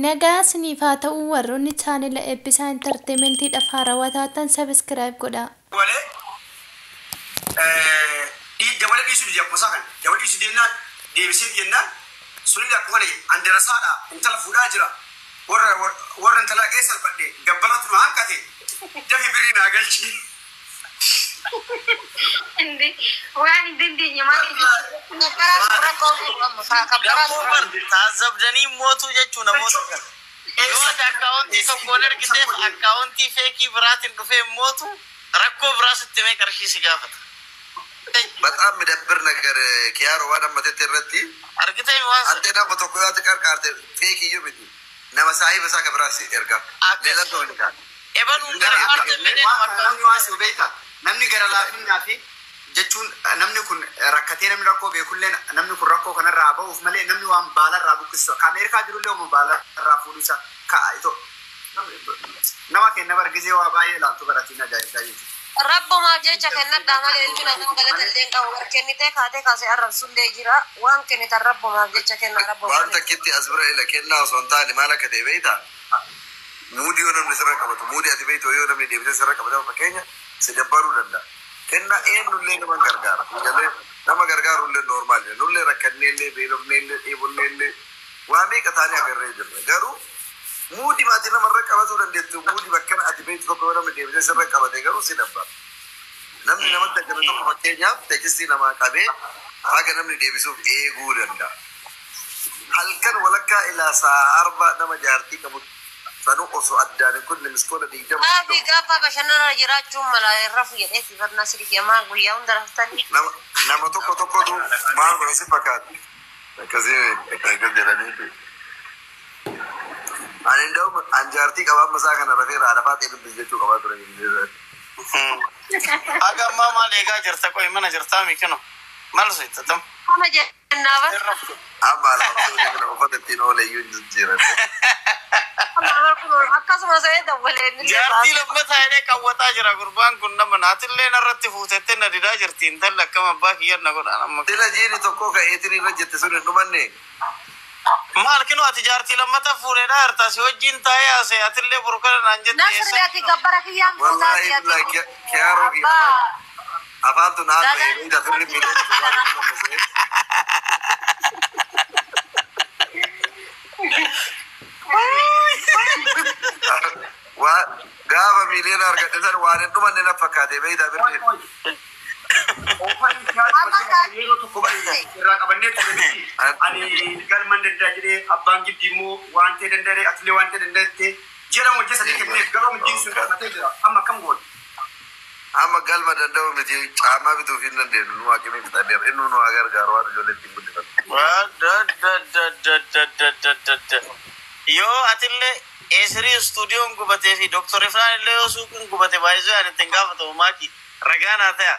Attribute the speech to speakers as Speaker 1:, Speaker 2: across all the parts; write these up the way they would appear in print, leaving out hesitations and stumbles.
Speaker 1: Nagaa isiniif haa ta'u warroonni chaanela Eebbisaa Entertainmentiidhaaf haarawaa taatan subscribe godhaa.
Speaker 2: Walee dabala dhiisuu dide akkuma isaa kana dabala dhiisuu jennaan deebisee jennaan sunillee akkuma kana an darasaadha intala fuudhaa jira warra warra intalaa keessa salphadhe gabbaratu nu hanqate dafi birrii naa galchi.
Speaker 3: Inde waan hin dandeenye maal
Speaker 4: Gamoo bar taazabdanii mootuu jechuun namoota kana. Yoo ati akkaawuntii tokkoon ergiteef akkaawuntii feekii biraatiin dhufee mootu rakkoo biraa sitti mee qarshii si gaafata.
Speaker 5: በጣም የሚደብር ነገር ኪያሮ waan ammatetti irratti
Speaker 4: Argitee waan sana.
Speaker 5: ante nama tokko yoo ati qarqaarte feekiyyuu miti nama saahiba isaa ka biraas erga ሌላ ሰው ይልካል።
Speaker 4: Ebaluun gargaarte fedhee nama
Speaker 2: Waan namni waan si beekta namni gara laafinnaa fi jechuun namni kun rakkatee namni rakkoo beekullee namni kun rakkoo kanarraa ba'uuf malee namni waan baalarraa buqqisu ka Ameerikaa jirullee uma baalarraa fuudhu isa ka'a ito nama kenna bargisee waa baay'ee ilaaltu baratiin ajaa'ibsaa jechuudha.
Speaker 6: Rabbumaaf jecha kennadhaa malee ilmi namaa galata illee hin qabu. War kennitee kaatee kaasee arrabsullee jira. Waan kennitan rabbumaaf jecha kenna
Speaker 5: Waan
Speaker 6: rabbumaaf.
Speaker 5: takkitti as bira ila kennaa osoo hin taane maal akka ta'e beektaa? Muudii yoo namni sirra qabatu muudii ati beektu yoo namni deebisee sirra qabatu fakkeenya si dabbaruu danda'a. Kennaa eenyullee nama gargaara. Galee nama gargaarullee normaal jedha. Nullee rakkanneellee beelofneellee dheebonneellee waa meeqa taanee agarree jirra. Garuu muudii maatii namarra qabatuu dandeettu muudii bakkana ati beektu tokko yoo namni deebisee sirra qabate garuu si dabbara. Namni namatti akkana tokko fakkeenyaaf teekistii namaa qabee haga namni deebisuuf eeguu danda'a. Halkan walakkaa ilaa sa'a arba nama jaartii qabu sanuu osoo addaan hin kunne miskoona 20
Speaker 6: Gaafi
Speaker 5: 30
Speaker 6: gaafa bashannana jiraachuun mala irra fuudhee si barnaa sirrii maa guyyaa hunda raftanii.
Speaker 5: nama nama tokko tokkotu maal godha si fakkaata. Akkasii akkas jedhaniitu. Ani nda'u an jaartii qabaa amma isaa kana rafee raadafaa ta'e dubbis jechuu qabaa ture.
Speaker 4: Haga ammaa maal eegaa jirta qoy mana jirtaa mikino. Maal soittatam?
Speaker 6: Kana jennaa bar.
Speaker 5: Amma alhamdulillah uffata ittiin oole iyyuu hin jijjiiranne.
Speaker 6: Akkasuma sa'ee dawwalee inni
Speaker 4: Jaartii lammataa jedhee qawwataa jira gurbaan kun nama naatillee narratti fuutettee na didaa jirti intalli akkam abbaa kiyyan na godhaan amma.
Speaker 5: Sila jiini tokko ka eetirii irra jette sun hin dhumanne.
Speaker 4: Maal kinu ati jaartii lammata fuudheedha harta si wajjin taa'ee haasa'e atillee burkana naan jette
Speaker 6: Nasri
Speaker 4: eessa.
Speaker 6: ati gabbara kiyyaan
Speaker 5: Wallaahi
Speaker 6: fuutaati
Speaker 5: billahi
Speaker 6: ati.
Speaker 5: kiyaaroo fi
Speaker 6: Abbaa.
Speaker 5: afaan tun haal
Speaker 6: Daadaan
Speaker 5: ba'ee miidha firri miidhaa waan hin dhumanne. Waa gaafa miiliyoona argadhe san waan hin dhumanne na fakkaate beektaa birri.
Speaker 2: Yeroo tokko irraa qabannee ture miti. Ani galman danda'a jedhee abbaan giddi immoo waan ta'e danda'e atillee waan ta'e danda'e ji'a lama hojii sadii kenneef garuu hojiin sun qabatee jira. Amma akkam goone?
Speaker 5: Amma galma danda'u miti caamaa bituuf hin dandeenyu nu waaqni fixaneera inni nu haa gargaaru waan ijoollee ittiin guddifatu.
Speaker 4: Yoo atillee eesirii istuudiyoon gubatee fi Dooktor Ifraan illee yoo suuqiin gubate baay'isuu ani ittiin gaafatamu maaki ragaa naa ta'a.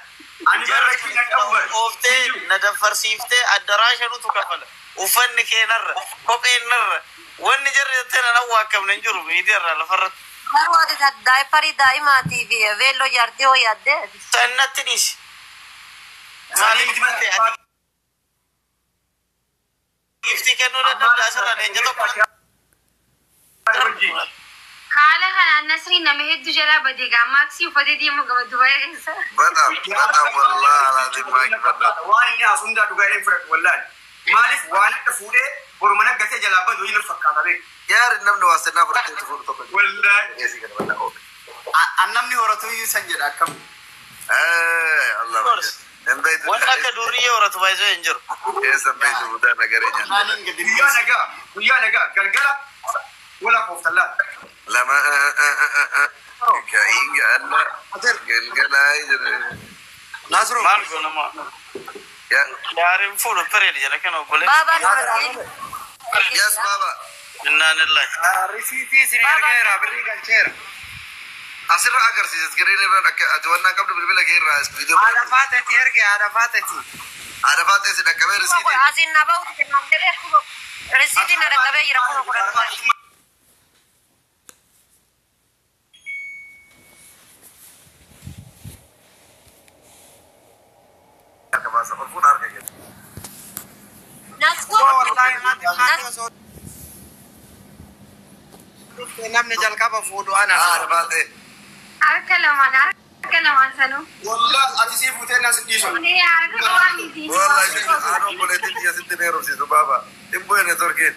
Speaker 2: Ani bara rakkina qabu bara.
Speaker 4: Ooftee na daffarsiiftee addaraasha nutu kafala. Uffanni kee narra kopheen narra wanni jarri jettee nan awwaakkamne hin jiru miidiyaarraa lafarratti.
Speaker 6: Garuu ati daayipparii daa'imaatii fi veelloo jaartii hoo yaaddee.
Speaker 4: Sannatti dhiisi. Maaliif dibatte ati giftii kennuu dadhabde asirraa leenca tokko.
Speaker 3: Haala kanaan Nasriin nama hedduu jalaa badee gaa maaksii uffatee deemu gama Dubaay keessa.
Speaker 5: Badaam badaam wallaahi alaatiin maaki baddaam.
Speaker 2: Waan inni haasuu hundaa dhugaa hin fudhatu wallaahi. Maaliif waan akka fuudhee boru mana gatee jalaa badu inni fakkaata beeku.
Speaker 5: Yaari namni waa sennaa fudhatee itti fuudhu tokko.
Speaker 2: Wallaahi.
Speaker 5: Eesii kana bal'aa oofe.
Speaker 2: An namni horatu iyyuu san jedha akkam.
Speaker 5: Allah hin beektu.
Speaker 4: Wanni akka durriyyee horatu baay'isuu hin jiru.
Speaker 5: Eessa hin beektu mudaa nagaree nyaata.
Speaker 2: Guyyaa nagaa guyyaa nagaa galgala wala kooftallaa.
Speaker 5: Lama ka'iin gaalla galgalaa jedhe.
Speaker 2: Nasru.
Speaker 4: Maal goonama? Yaariin fuudhu pereed jedha kan obboleessi.
Speaker 6: Baabaa Nasriin.
Speaker 5: Yes baba.
Speaker 4: Innaan illaahi.
Speaker 2: Risiitii isin ergeera birrii galcheera.
Speaker 5: Asirra agarsiisa iskiriin irra akka ati wannaa qabdu bilbila kee irraa viidiyoo.
Speaker 2: Haadha faatati erge haadha faatati.
Speaker 5: Haadha faatee si dhaqqabee risiitii.
Speaker 6: Asiin na bahu risiitiin na dhaqqabee jira 10,000.
Speaker 5: Harka baasa ol fuudha harka kenna.
Speaker 6: Nasru.
Speaker 2: Wallahi haati osoo
Speaker 7: dhufte namni jalqaba fuudhu ana.
Speaker 5: Haadha baatee.
Speaker 3: Harka lamaan sanuu.
Speaker 2: Wallah ati sii fuutee nas dhiisu.
Speaker 3: Kunee harka waan miti.
Speaker 5: Wallahi aan obboleettiin biyya sitti na heerumsiisu baaba. Hin bu'e networkiin.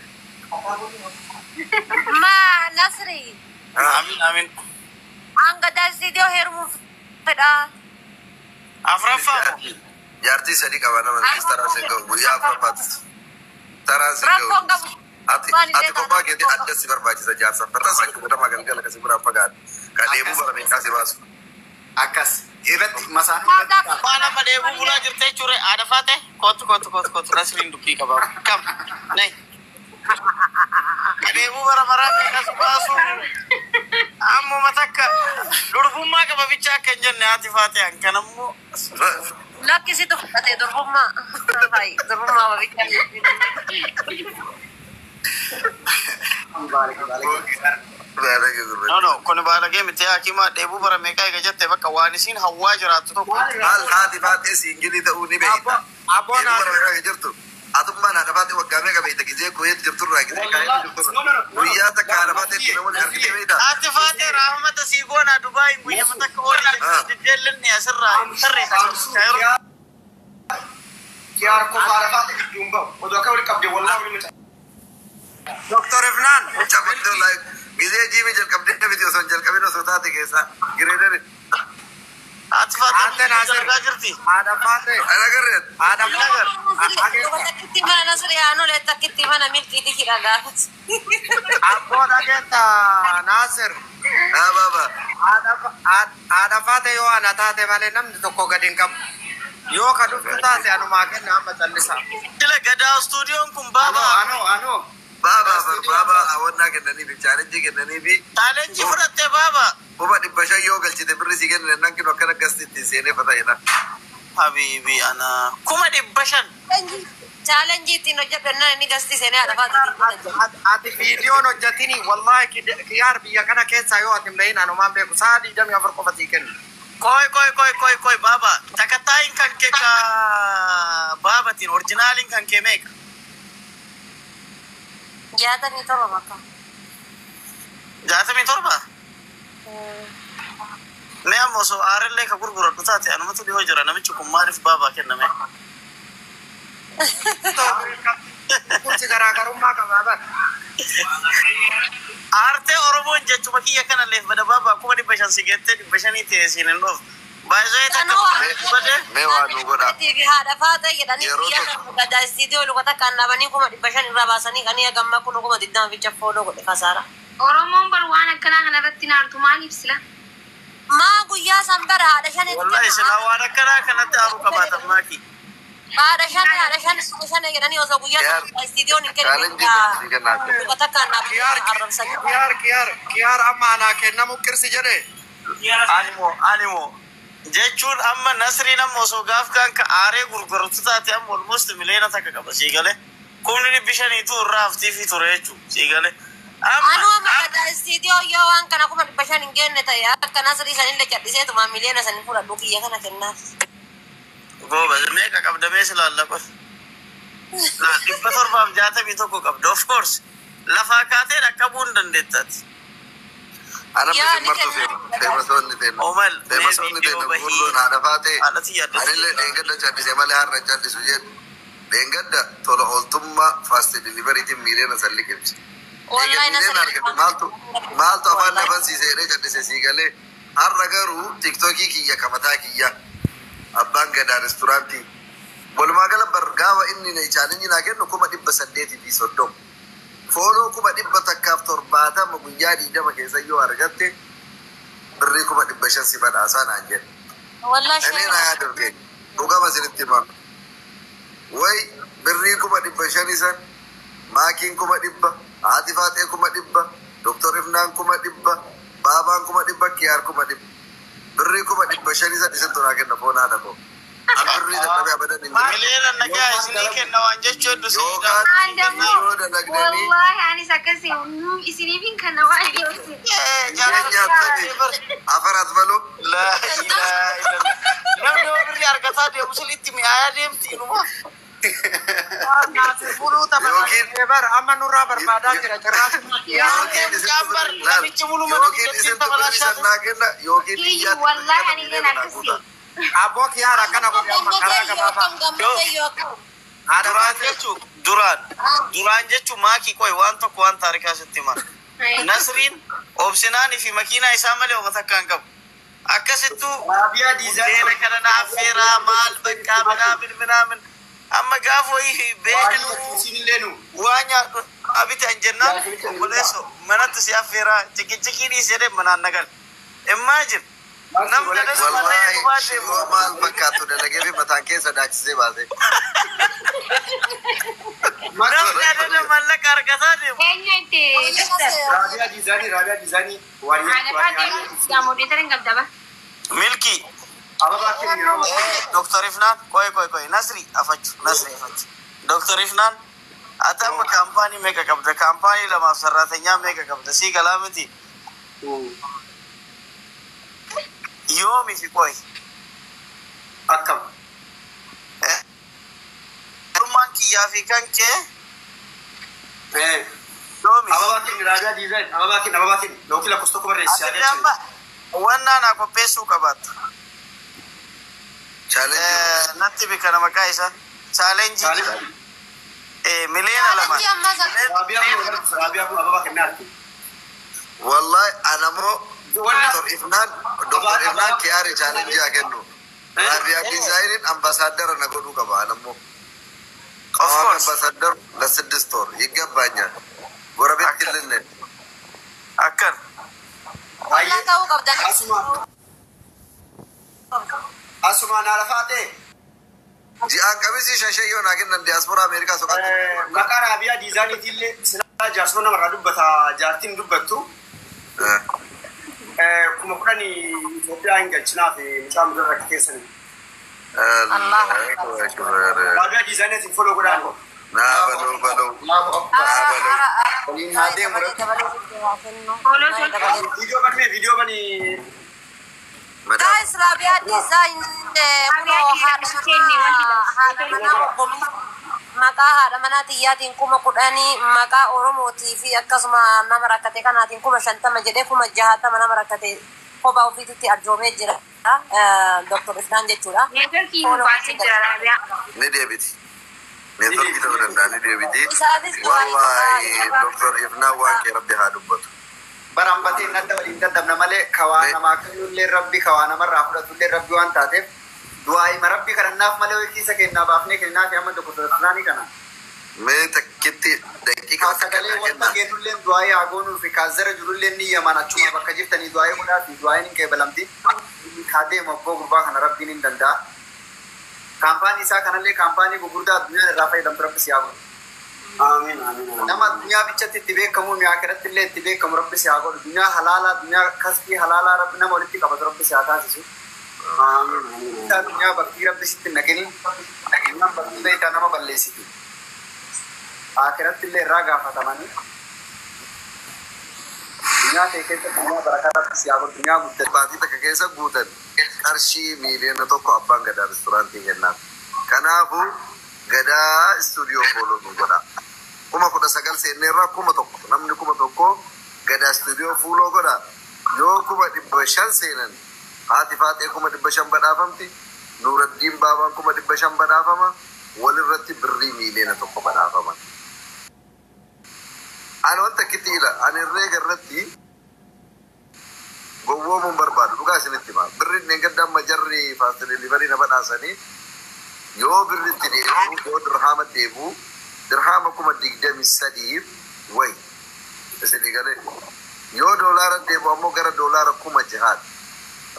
Speaker 6: Ma Nasri
Speaker 4: Amin amin.
Speaker 6: hanga daasiidiyoo heerumuuf fedhaa.
Speaker 4: Afuraffaa.
Speaker 5: Jaartii sadii qaba nama taraan sin ga'u guyyaa afuraffaatti. Taraan sin ga'u.
Speaker 6: Rakkoon qabu.
Speaker 5: Ati ati kophaa keetii adda si barbaachisa jaarsa. Farda si godhama galgala kasi biraan fagaatu. Kan deemuu bara meeqaa si baasu.
Speaker 2: Akkas irratti masaanuu irratti
Speaker 4: Waan amma dheebuu bulaa jirte jechuudha. Haadha faate kootu kootu kootu kootu Nasriin dubbii qaba. Kam? Nay. Dheebuu bara maraa meeqas baasu. Ammuma takka durbummaa qaba bicha akka hin jenne haati faate kan ammoo.
Speaker 6: Lakkisitu fudhate durbummaa. Hayi durbummaa wabicha.
Speaker 2: Baalage baalage.
Speaker 4: No no kun baalagee miti hakiima dheebuu bara meeqaa eega jette bakka waan isiin hawwaa jiraattu tokko.
Speaker 5: Maal haati faatee siingilii ta'uu ni beekta.
Speaker 7: Abboon
Speaker 5: Deemuu bara meeqaa jirtu. Atummaan haadha faatee waggaa meeqa beekta gizee kuweet jirturraa gizee kaayee jirturraa. Guyyaa takka haadha faatee itti namoonni argitee beekta.
Speaker 4: Haati faatee raahmata sii goonaa Dubaayin guyyama takka oolii deddeellinni asirraa tarreessa.
Speaker 2: Kiyaar kofa arafaate gidduun bahu. Oduu akka wali qabde wallah wali mita.
Speaker 7: Doktor Ifnaan.
Speaker 5: Mucaa like gizee jiimii jalqabdee miti osoo hin jalqabin osoo taate keessaa gireedani.
Speaker 4: Haati faatee
Speaker 7: Ante Naasir.
Speaker 4: argaa jirti.
Speaker 7: Haadha faatee.
Speaker 5: Ana garreen.
Speaker 7: Haadha faatee.
Speaker 6: Takkitti mana Nasri aanulee takkitti mana milkiiti hidha gaafas.
Speaker 7: Abboo dhageetta Naasir.
Speaker 5: Haa baaba.
Speaker 7: Haadha faatee yoo ana taate malee namni tokko gadi hin qabu. Yoo ka dhuftu taate anumaa kenna amma callisa.
Speaker 4: Dila gadaa istuudiyoon kun baaba.
Speaker 2: Anoo anoo.
Speaker 5: Baaba baaba hawwannaa kennaniifi chaalenjii kennaniifi
Speaker 4: Chaalenjii fudhatte baaba.
Speaker 5: 500,000 yoo galchite birri si kennan nan kinu akkana gasti ittiin seenee fata'edha.
Speaker 4: Habiibi ana 500,000.
Speaker 6: Chaalenjii ittiin hojjedhu ennaan inni gasti seenee haadha faatee.
Speaker 7: Ati viidiyoon hojjetini wallahi kiyyaar biyya kana keessaa yoo ati hin bahin anumaan beeku sa'a 24 qofa sii kennu.
Speaker 4: Koi koi koi koi koi baaba. Takattaayin kan kee ka baabatiin orjinaaliin kan kee meeqa?
Speaker 6: 67 bakka.
Speaker 4: 67? Mee amma osoo aarellee ka gurguradhu taate anumatu dhiyoo jira namichi kun maaliif baabaa kenname?
Speaker 7: Kunsi garaagarummaa qabaa bara.
Speaker 4: Aartee Oromoon jechuma kiyya kanalleef bada baabaa 500,000 si geettee 500 ta'e siin hin dhoof. Baay'ee takka badee
Speaker 5: Mee waa nu godha.
Speaker 6: Haadha faatee jedhanii
Speaker 5: Yeroo
Speaker 6: biyya
Speaker 5: tokko.
Speaker 6: kana gadaa istiidiyoo luka takkaan dhaabanii 500,000 irraa baasanii kan gammaa kun 20,000 ficha fooloo godhe kasaara.
Speaker 3: Oromoon bar waan akkanaa kanarratti naartu maaliif sila?
Speaker 6: Maa guyyaa san bara haadha shanitti
Speaker 4: wallahi silaa waan akkanaa kanatti aaruu qabaatan maaki.
Speaker 6: Haadha shan haadha shan haadha shan jedhanii osoo guyyaa san istiidiyoon hin
Speaker 5: Chaalenjii
Speaker 6: kennin
Speaker 5: si kennaa.
Speaker 6: luka takkaan dhaabanii
Speaker 7: Kiyyaar
Speaker 6: arrabsanii.
Speaker 7: kiyyaar kiyyaar kiyyaar amma anaa kennamu qirsi jedhe.
Speaker 4: Animo animo jechuun amma Nasriin amma osoo gaaf kaan ka aaree gurguratu taate amma almost 1 million qaba sii galee. 500,000 irraa haftiifi ture jechuudha sii galee.
Speaker 6: Anuu
Speaker 4: Amma
Speaker 6: amma gadaa istiidiyoo yoo waan kana 500,000 hin genne ta'e akka Nasrii sanillee calliseetuma miliyoona sanin fudhadhu kiyya kana kennaaf.
Speaker 4: Gooba meeqa qabdamee si laallaqo? 761 qabda of course. Lafaa kaatee dhaqqabuu hin dandeettati.
Speaker 5: Ana
Speaker 6: Yaa
Speaker 5: isin
Speaker 6: ni
Speaker 5: martuu
Speaker 6: kenna.
Speaker 5: feemasoonni teenna.
Speaker 4: Omal mee
Speaker 5: Feemasoonni
Speaker 4: viidiyoo
Speaker 5: teenna
Speaker 4: bahii
Speaker 5: gurguddoon haadha faatee.
Speaker 4: haadhati yaaddatti.
Speaker 5: Anillee dheengadda callisee malee har'a hin callisu jedhu. Dheengadda tola ooltummaa fast deliverytiin 1 million liqimse. Eega
Speaker 6: Wallahi
Speaker 5: miliyoona
Speaker 6: Nasrii.
Speaker 5: argate maaltu maaltu afaan lafansiisee jedhee callise sii galee. Har'a garuu tiktookii kiyya kamataa kiyya abbaan gadaa resturaantii. Walumaa gala bar gaafa inni chaalenjii naa kennu 830,000. Follow 170,000 guyyaa 20 keessa yoo argatte birrii 500,000 si badhaasaa naan jedhe.
Speaker 6: Wallahi
Speaker 5: Inni naa yaaduu dhugama isinitti hima. Way birrii 500,000 san maakiin 100,000 haati faaxee 100,000 doktor Ifnaan 100,000 baabaan 100,000 kiyaar 100,000 birrii 500,000 san isintu naa kenna foon haadha koo. An birrii dadhabee abadan hin jiru.
Speaker 4: Miliyoona nagaa isinii kenna waan jechuu hedduu
Speaker 5: Yookaan
Speaker 3: Aan dammoo
Speaker 5: yoo dalagdanii
Speaker 3: wallahi anis akkasii isiniifin kana waan dhiyeesse.
Speaker 5: nyaatanii afar asbaluu
Speaker 4: Laa ilaaha illallah. Namni yoo birrii argataa deemu sirriitti mi'aayaa deemti inuma.
Speaker 7: Naasir bara amma nurraa barbaadaa jira cirraasuma.
Speaker 5: Yookiin isin birri sannaa kenna yookiin
Speaker 3: Kiyyuu wallaahi ani illee akkasii.
Speaker 7: Abboo kiyyaara akkana godhe amma karaa gabaabaa.
Speaker 4: Duraan jechuun duraan jechuun maakii qoy waan tokko waan taarikaa sitti hima. Nasriin obsinaanii fi makiinaa isaa malee ofa takka hin qabu. Akkasittuu
Speaker 2: Raabiyaa diizaayinii.
Speaker 4: buddeena kana na affeeraa maal bakka minaamin minaamin amma gaafa wayii beeknu
Speaker 2: Isinillee nu.
Speaker 4: waa nyaadhu abite an jennaan obboleesso manatti si affeeraa ciqicciqii dhiisee deem manaan nagal. Imagine namni adas malee
Speaker 5: Wallahi
Speaker 4: dhufaa
Speaker 5: shiroo
Speaker 4: deemu.
Speaker 5: maal fakkaatu dalagee fi mataan keessa daachisee baase.
Speaker 4: Namni adada mallaqa argataa deemu.
Speaker 3: Eenyu itti doktar?
Speaker 2: Raabiyaa diizaayinii Raabiyaa diizaayinii
Speaker 3: Haadha faatee gaamoodee taran qabda ba.
Speaker 4: Milkii.
Speaker 2: Ababaa kennu yeroo
Speaker 4: Dr. Ifnaan, qoy qoy qoy, Nasri afachu, Nasri afachu. Dr. Ifnaan, ati amma kaampaanii meeqa qabda? Kaampaanii lamaaf sarraatanyaa meeqa qabda? Sii galaa miti. Yoomi fi qoy.
Speaker 2: Akkam.
Speaker 4: Dhummaan kiyyaa fi kan kee yoomi.
Speaker 2: Ababaa kennu Raabiyaa diizaayinii ababaa kennu ababaa kennu yookiin lakkoofsa tokko barreessi.
Speaker 4: Ati amma wannaa naa qopheessuu qabaattu.
Speaker 5: Chaalenjii.
Speaker 4: Natti bi kana maqaa isaa. Chaalenjii. Miliyoona 2.
Speaker 2: Raabiyaa kun Raabiyaa kun ababaa kennaa arti.
Speaker 5: Wallahi anamoo Dr. Ifnaan Dr. Ifnaan kiyaari chaalenjii haa kennu. Raabiyaa diizaayiniin ambaasaadara na godhuu qaba anammoo.
Speaker 4: Of
Speaker 5: አሁን
Speaker 4: course.
Speaker 5: አምባሳደር ለስድስት ወር ይገባኛል። ጎረቤት ክልል ነን።
Speaker 4: Akkan.
Speaker 6: Wallaa ta'uu qabda.
Speaker 2: Asumaan haala faatee
Speaker 5: ጂአን ቀሚሲ ሸሸየውን አገነን ዲያስፖራ አሜሪካ ሶቃት
Speaker 2: maqaa Raabiyaa diizaayiniitillee silaa jaarsuma namarraa dubbata jaartiin dubbattu 10,000 Itoophiyaa hin galchinaaf mucaa mudarra akka keessanii. Raabiyaa diizaayiniitiin foloo godhaan.
Speaker 5: ና በለው በለው
Speaker 2: Waliin haa deemu. Viidiyoo banee viidiyoo banii
Speaker 6: Guys, Rabia Design kunoo haadha manaa obbo maqaa haadha manaa xiyyaatiin 10,000 maqaa Oromootii fi akkasuma nama rakkate kanaatiin 50,000 jedhee 60,000 nama rakkate kophaa ofiititti arjoomee jira. Dr. Ifnaan jechuudha.
Speaker 3: Neetworkii nu baasee jira Raabiyaa.
Speaker 5: ni deebiti ኔትወርክ ta'uu danda'a ni deebiti
Speaker 6: Isaanis
Speaker 5: wallahi ዶክተር ኢፍና waan kee rabbi haa dubbatu
Speaker 2: Barambateen adda waliin dadhabna malee kawaa namaa kennullee rabbi kawaa namarraa fudhatullee rabbi waan taateef du'aa'ima rabbi kadhannaaf malee kiisa kennaa baafnee kennaa fi amma tokko to'atnaanii kana.
Speaker 5: mee takkitti daqiiqa
Speaker 2: Kaa sagalee wanta kennullee du'aa'ii haa goonuu fi kaazara jirullee ni yaman achuma bakka jirtanii du'aa'ii godhaa fi du'aa'iin hin qeebalamti. Kaa deemu abboo gurbaa kana rabbiin hin danda'a. Kaampaanii isaa kanallee kaampaanii gurguddaa addunyaan irraa fayyadamtu rabbi si haa godhu.
Speaker 7: Amiin amiin.
Speaker 2: Nama addunyaa bichatti itti beekamu mi'a akiratti illee itti beekamu rabbi si haa godhu. Addunyaa halaalaa, addunyaa kasbii halaalaa rabbi nama walitti qabatu rabbi si haa taasisu.
Speaker 7: Amiin amiin.
Speaker 2: Isaa addunyaa baktii rabbi sitti hin naqini. Addunyaan baktii beektaa nama balleessiti. Akiratti illee irraa gaafatamanii. Addunyaa ta'e keessa addunyaa barakaa rabbi si haa godhu. Addunyaa guddate.
Speaker 5: baatii takka keessa guutan qarshii 1 miiliyoona abbaan gadaa restoraantii kennaaf. Kanaafuu gadaa istuudiyoo follow nu godha. 19,000 seenneerraa 1,000 namni 1,000 gadaa istuudiyoo follow godha. Yoo 500,000 seenan haati faaxee 500,000 badhaafamti. Nuuraddiin baabaan 500,000 badhaafama. Walirratti birrii 1 miiliyoona badhaafama. Ani wanta akkitti ila ani herreega irratti gowwoomuun barbaadu dhugaa isinitti hima. Birriin dheengadda amma jarri fast delivery na badhaasanii yoo birritti deebi'u yoo dirhaama deebi'u dirhaama 23,000 wayi isinii galee yoo doolaara deebi'u ammoo gara doolaara 6,000ti.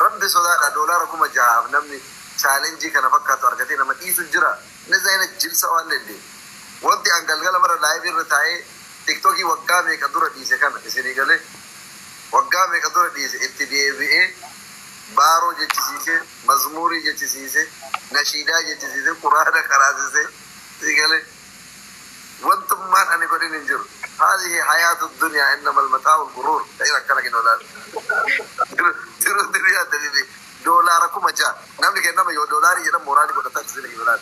Speaker 5: Rabbi sodaadha doolaara 6,000f namni chaalenjii kana fakkaatu argatee nama dhiisu jira. Inni zaayina jilsa waan dandeenye. Wanti an galgala bara live irra taa'ee tiktookii waggaa meeqa dura dhiise kana isinii galee waggaa meeqa dura dhiise itti deebi'ee baaroo jechisiise, mazmuurii jechisiise, nashiidaa jechisiise, quraana qaraasise isinii galee wantummaan ani godhin hin jiru. هذه حياة الدنيا إنما المتاع الغرور غير akkana kennu laal. Jiru duniyaa dalili doolaara 6,000 namni kennama yoo doolaarii jedhan mooraalii godhataa isin kennu laal.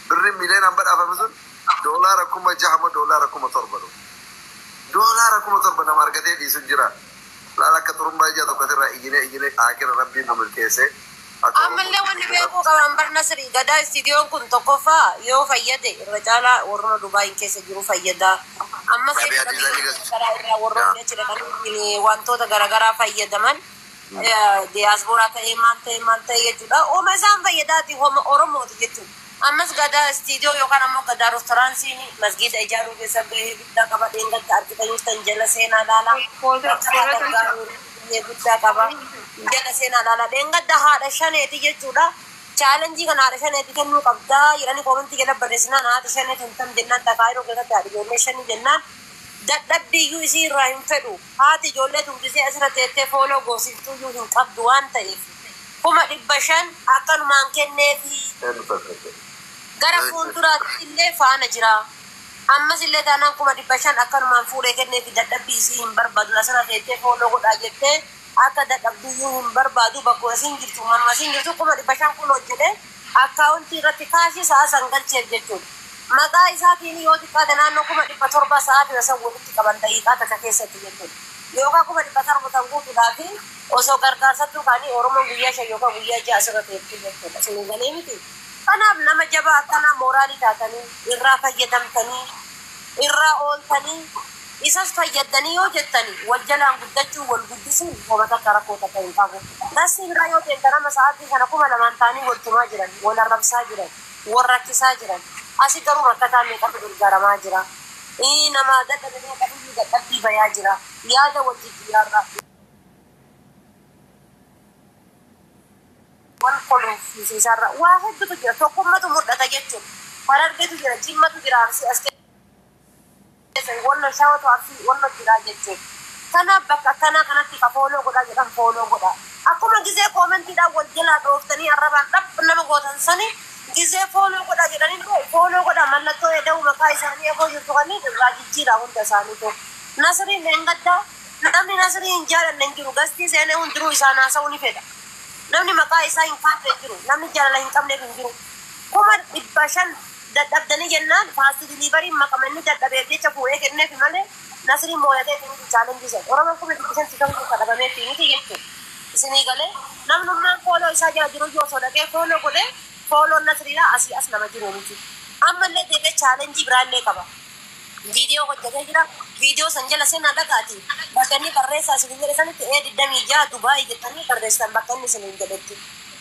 Speaker 5: Birriin miliyoonaan badhaafame. baafame sun $6,000 moo $7,000 dhufu. $7,000 nama argatee dhiisu jira. Laala akka xurumbaa ija tokko irraa iyyinee iyyinee akira rabbiin nu milkeessee. Akka
Speaker 6: Ammallee wanni beekuu qaban bar Nasrii Gadaa istiidiyoon kun tokkoffaa yoo fayyade irra caalaa warroota Dubaayin keessa jiru fayyada. Ammas
Speaker 5: Rabiyaa diizaayinii galche.
Speaker 6: garaa irraa warroonni achi dhaqanii wantoota garaagaraa fayyadaman diyaasporaa ta'ee maal ta'e maal ta'e jechuudha. Ooma isaan fayyadaati homa Oromooti jechuudha. Ammas Gadaa istiidiyoo yookaan ammoo Gadaa restooraansiin masgiida ijaaruu keessa gahee guddaa qaba. Dheengadda argitanii tan jala seenaa laala. Gahee guddaa qaba. Jala seenaa laala. Dheengadda haadha shaneeti jechuudha. Chaalenjii kana haadha shaneeti kennuu qabdaa jedhanii koomentii jala barreessinaan haadha shaneeti hin tam jennaan takaayiroo keessatti haadha ijoollee shanii jennaan dadhabbiyyuu isii irraa hin fedhu. Haati ijoollee tumbisee asirra teettee follow goosiftuyyuu hin qabdu waan ta'eef 500,000 akkanumaan kenneefi gara fuulduraatti illee faana jira. Ammas illee taanaan 500,000 akkanumaan fuudhee kenneefi dadhabbii isii hin barbaadu. Asirra teettee follow godhaa jettee akka dadhabduyyuu hin barbaadu bakkuma isiin jirtu manuma isiin jirtu 500,000 kun hojjedhe akkaawuntii irratti kaashii sa'a san galcheef jechuudha. Maqaa isaatiin yoo xiqqaate naannoo 700,000 sa'aatii san walitti qaban daqiiqaa takka keessatti jechuudha. Yookaan 700,000 tan guutuudhaa fi osoo gargaarsattuu kaanii Oromoon guyyaa 5 yookaan guyyaa 6 asirra teetti jechuudha. Isin galee miti. Kanaaf nama jabaa akkanaa mooraalii taatanii irraa fayyadamtanii irraa ooltanii isas fayyadanii yoo jettanii wal jalaan guddachuu wal guddisuun homa takka rakkoo takka hin qabu. Nasni biraa yoo ta'e nama sa'aatii kana 2,000 ta'anii wal tumaa jiran, wal arrabsaa jiran, wal rakkisaa jiran. Asi garuu rakkataa meeqatu gargaaramaa jira. Nama dadhabe meeqatu dadhabbii bayaa jira. Yaada wal jijjiirraa. Wal kolfisiisaarra waa hedduutu jira. Tokkummatu mul'ata jechuudha. Harargeetu jira, Jimmatu jira, Arsii as keessa wallo shawatu Arsii wallo jira jechuudha. Kanaaf bakka akkanaa kanatti ka follow godhaa jedhan follow godhaa. Akkuma gizee koomentiidhaan wal jalaa dhooftanii arrabaan dhab nama gootan sani gizee follow godhaa jedhanii follow godhaa mallattoo eda'uu maqaa isaanii eegoo jirtu kanneen irraa jijjiiraa hunda isaaniitu. Nasriin leengaddaa namni Nasrii hin jaalanne hin jiru gastii seenee hundinuu isaan haasa'uu ni fedha. Namni maqaa isaa hin kaafne hin jiru namni jaalala hin qabneef hin jiru. 500,000 dadhabdanii jennaan fast deliveryn maqamanni dadhabeef jecha fuudhee kenneef malee Nasriin mooyatee miti chaalenjii sana. Oromoon 500,000 si kamtu kadhabameef miti jechuudha. Isinii galee namnummaan follow isaa jala jiru yoo osoo dhaqee follow godhee follown Nasriidhaa asii as nama jiru miti. Ammallee deebi'ee chaalenjii biraallee qaba. Viidiyoo hojjetee jira. Viidiyoo san jala seenaa dhaqaati. Bakka inni barreessaa isin jedhe sanitti E26 Dubaayii jettanii barreessitan bakka inni isin jedhetti.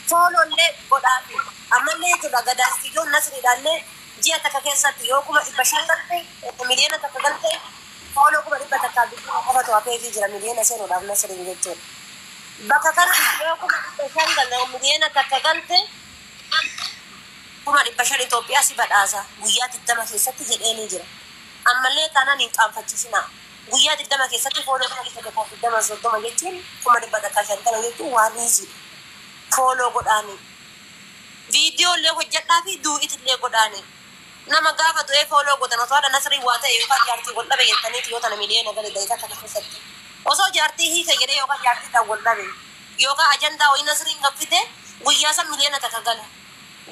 Speaker 6: Followllee godhaafi. Ammallee jechuudha Gadaa istiidiyoon Nasriidhaallee ji'a takka keessatti yoo 500,000 galte 1,000,000 galte follow 120,000 qofatu hafeefii jira miliyoona seenuudhaaf Nasriin jechuudha. Bakka kana yoo 500,000 galte 1,000,000 galte 500,000 Itoophiyaa si badhaasa guyyaa 20 keessatti jedhee ni jira. Ammallee taanaan hin qaanfachiisinaa. Guyyaa 20 keessatti follow 120 30 jechuun 150,000 jechuun waan easy. Follow godhaanii. Viidiyoo illee hojjedhaa fi duu'it illee godhaanii. Nama gaafa du'ee follow godhan osoo haadha Nasrii waa ta'e yookaan jaartii wal dhabe jettaniiti yoo tana miliyoona gale daqiiqaa takka keessatti. Osoo jaartii hiika jedhee yookaan jaartiidhaan wal dhabe yookaan ajandaa wayii Nasriin gaffite guyyaa san 1,000,000 gala.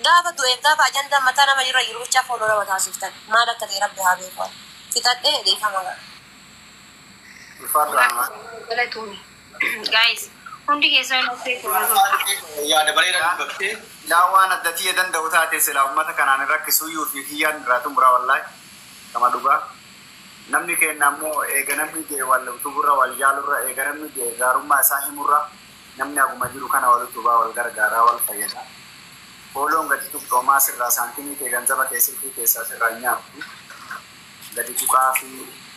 Speaker 6: Gaafa du'eef gaafa ajandaa mataa nama irra jiru bichaa follow nama taasiftan. Maal akka ta'e rabbi haa beeku. Fixadhee dhiifama ga'a.
Speaker 3: Galatoomii. Guys, hundi keessan of eeguu.
Speaker 2: Yaada bareedaa dubbattee. Ilaa waan addatii danda'u taate silaa uummata kanaan rakkisuyyuu fi kiyyaan irraa xumuraa wallaahi. Kama dhugaa. Namni keenya ammoo eega namni jee wal utuburra wal jaalurra eega namni jee gaarummaa isaa himurra namni haguma jiru kana wal utubaa wal gargaaraa wal fayyada. Follown gadi tuqxoomaa sirraa saantimii kee ganzaba kee silkii keessaa sirraa hin nyaattu. Gadi tuqaa fi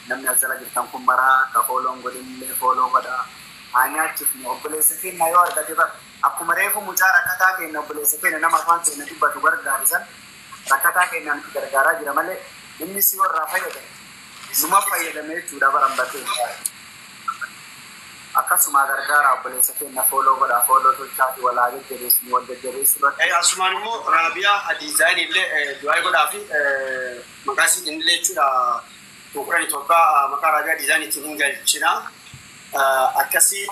Speaker 2: namni as jala jirtan kun maraa ka follown godhinillee follow godhaa. Haa nyaachifnu obboleessa keenya yoo argate bara akkuma reefu mucaa rakkataa keenya obboleessa keenya nama afaan keenya dubbatu gargaaru san rakkataa keenya nuti gargaaraa jira malee inni si warraa fayyadame numa fayyadame jechuudha baran bakkee. Akkasuma gargaara obboleessa keenya follow godhaa follow tolchaa fi walaa jajjabeessu wal jajjabeessu irratti.
Speaker 8: Asumaan immoo Raabiyaa diizaayinii illee du'aa godhaa fi maqaa isiitiin illee jechuudha 10,000 Itoophiyaa maqaa Raabiyaa diizaayiniitiin hin galchina. Akkasii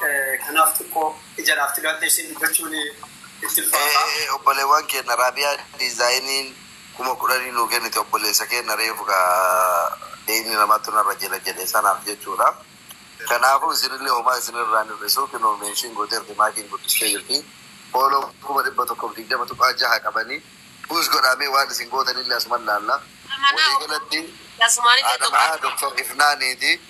Speaker 8: kanaaf xiqqoo ija laaftee galtee isheen dubbachuun itti ulfaata.
Speaker 5: Obboleewwan keenya Raabiyaa diizaayiniin 10,000 nuu kennite obboleessa keenya reefu deemni namatti narra jala jedhe sanaaf jechuudha. Kanaafuu isinillee homaa isinirraa hin hir'isu kinoo meeshiin gooteerti maakiin guddistee jirti. Follow 120.6 qabanii push godhamee waan isin gootanillee asuman laalla. Walii galatti haadha Dr. Ifnaaniiti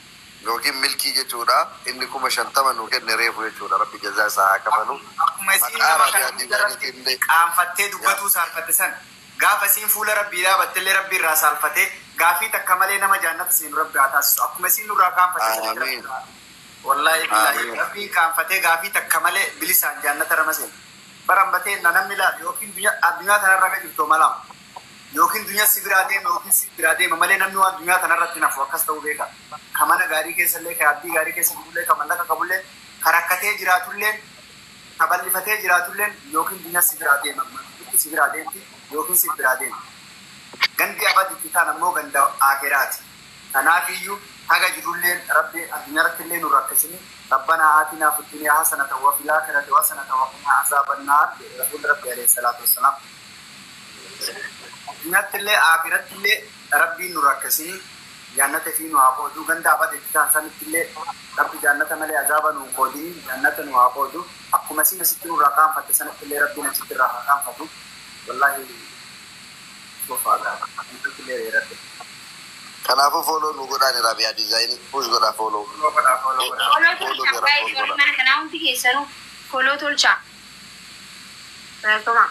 Speaker 5: yookiin milkii jechuudha. Inni 50,000 nuu kenne reefu jechuudha. Rabbi jazaa isaa haa kafalu.
Speaker 2: Akkuma isiin nama kana hundarratti qaanfattee dubbatuu saalfatte san gaafa isiin fuula rabbii dhaabattellee rabbi irraa saalfatee gaafii takka malee nama jaannata seenu rabbi haa taasisu. Akkuma isiin nurraa qaanfatte
Speaker 5: Amiin.
Speaker 2: Wallaahi billaahi rabbiin qaanfatee gaafii takka malee bilisaan jaannata rama seenu. Barambatee na namni laalu yookiin addunyaa tanarra ka jirtu malaam yookiin duniyaa si biraa deema yookiin si biraa deema malee namni waan addunyaa tanarratti nafu akkas ta'uu beeka. Ka mana gaarii keessallee ka abdii gaarii keessa jirullee ka mallaqa qabullee ka rakkatee jiraatullee ka bal'ifatee jiraatullee yookiin duniyaa si biraa deema si biraa deemti yookiin si biraa deema. Gandi abaditti taan ammoo ganda akiraati. Kanaafiyyuu haga jirullee rabbi addunyaarratti illee nu rakkisini rabbanaa aatinaa fid dunyaa hasanatan wa fil aakhirati hasanatan wa qinaa azaaban naar jedhe rasuulli rabbi alayhi salaatu wassalaam. Addunyaatti illee akhiratti illee rabbiin nu rakkisini jaannata fi nu haa qoodu ganda abaditti taan sanitti illee rabbi jaannata malee azaaba nu hin qoodini jaannata nu haa qoodu akkuma isin asitti nurraa qaanfatte sanatti illee rabbiin achitti irraa haa qaanfatu. Wallaahi sofaadha. Addunyaatti illee reeradhe.
Speaker 5: Kanaafuu follow nu godhaan Rabiyaa Design push godhaa follow.
Speaker 2: Follow godhaa follow godhaa.
Speaker 3: Follow tolchaa guys warri mana kanaa hundi keessanuu follow tolchaa. Galatoomaa.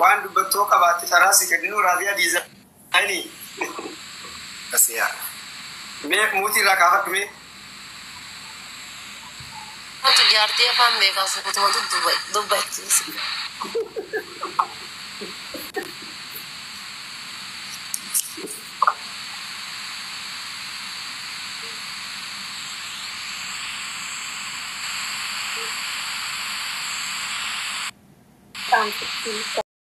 Speaker 8: Waan dubbattoo qabaatte taraa si kenninu Rabiyaa Design.
Speaker 2: Asiyaa.
Speaker 8: Mee muutii irraa kaafadhu mee.
Speaker 6: Wanti jaartii afaan beekaa suutumatu dubbachiisa.
Speaker 1: Thank you.